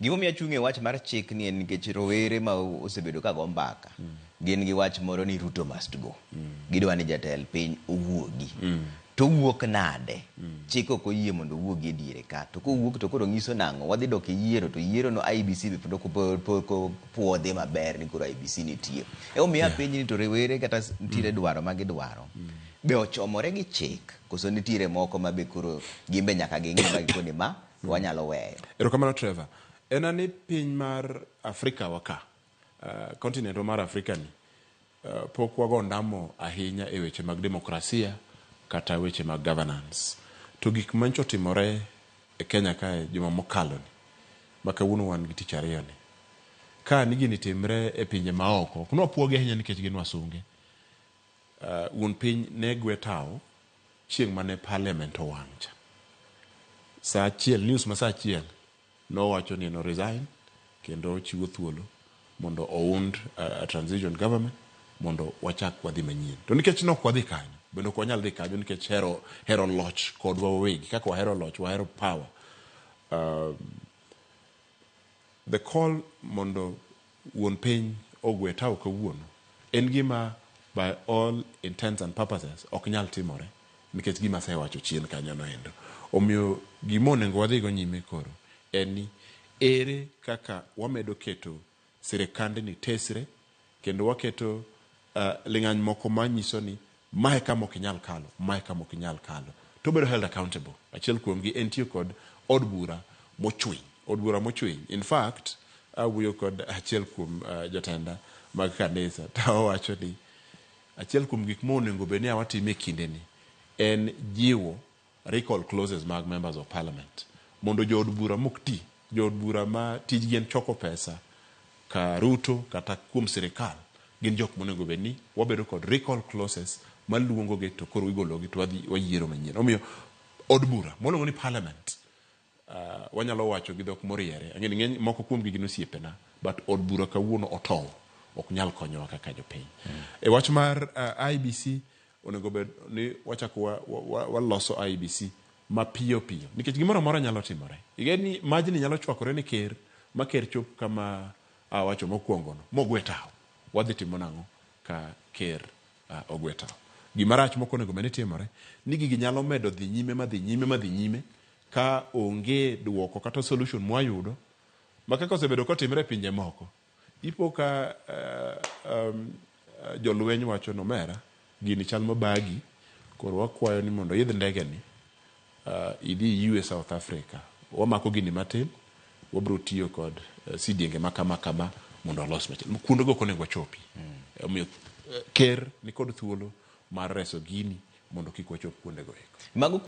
Gimomiyo achung' e wach mar chik ni en nikech rowere ma osebedo ka go mbaka gin gi wach moro ni Ruto must go. Gidwa ni jatend piny owuogi. To owuok nade? Chik ok oyie mondo owuogi e diere ka. To kowuok to koro nyiso nang'o? Wadhi dok e yiero to yiero no IEBC be pod ok pok opuodhi maber ni koro IEBC nitie. Emomiyo apenji ni to rowere kata nitiere dwaro ma gidwaro. Be ochomore gi chik koso nitiere moko ma be koro gin be nyaka ging'i ma gikoni ma to wanyalo weyo. Erokamano Trevor. En ani piny mar Afrika wa ka, continent wa mar Afrika ni, pok wago ondamo ahinya e weche mag demokrasia kata weche mag governance. To gik manyocha otimore e Kenya kae juma mokalo ni, ma kawuono wan gi tich ariyo ni, ka ni gini timre e pinje maoko, ok nwapuogi ahinya nikech gin wasunge. Wuon piny ne gwe tawo chieng' mane parliament owang' cha. Saa achiel, news ma saa achiel, nowacho ni en resign kendo ochiwo thuolo mondo ound a transition government mondo wachak wadhi manyien. To nikech nok wadhi kanyo, bende ok wanyal dhi kanyo nikech hero loch kodwa wawegi, kaka wahero loch, wahero power. The call mondo wuon piny ogwe tawo kawuono en gima by all intents and purposes ok nyal timore nikech gima asewacho chien kanyo noendo. Omiyo gima onego wadhigo nyime koro en ni ere kaka wamedo keto sirikandni tesre kendo waketo ling'any moko manyiso ni mae kama ok inyal kalo, mae kama ok inyal kalo. To bedo held accountable. Achiel kuomgi en tiyo kod od bura mochwiny. Od bura mochwiny. In fact, awuoyo kod achiel kuom jotenda mag kanisa to owacho ni achiel kuom gik monego bed ni watimo e kindeni en jiwo recall clauses mag members of parliament mondo jood bura mok ti, jood bura ma tijgi en choko pesa ka Ruto kata kuom sirikal gin jok monego bed ni wabedo kod recall clauses maluongogi to koro igologi to wadhi wayiero manyien. Omiyo od bura moluongo ni parliament wanyalo wacho gi dhok moriere ang'e ni ng'eny moko kuomgi gin osiepena but od bura kawuono otow ok nyal konyowa kaka jopiny. E wach mar IEBC onego bed ni wachako waloso IEBC mapiyo piyo nikech gimoro amora nyalo timore. Ing'e ni majni nyalo chwakore ne ker ma ker chop kama awacho mokwongo no mogwe tawo. Wadhi timo nang'o ka ker ogwe tawo? Gima rach mok onego bed ni timore ni gigi nyalo medo dhi nyime ma dhi nyime ma dhi nyime ka onge duoko kata solution mwayudo ma kaka osebedo kotimre e pinje moko. Ipo ka jolweny wacho ni omera gini chal mabagi koro wakwayo ni mondo idh ndege ni idhi iywe South Africa. Wamako gini matin wabro tiyo kod sidienge ma kama kama mondo walos machielo. Kuondego ok onego wachopi. Omiyo ker nikod thuolo mar reso gini mondo kik wachop kuondego eko. Mago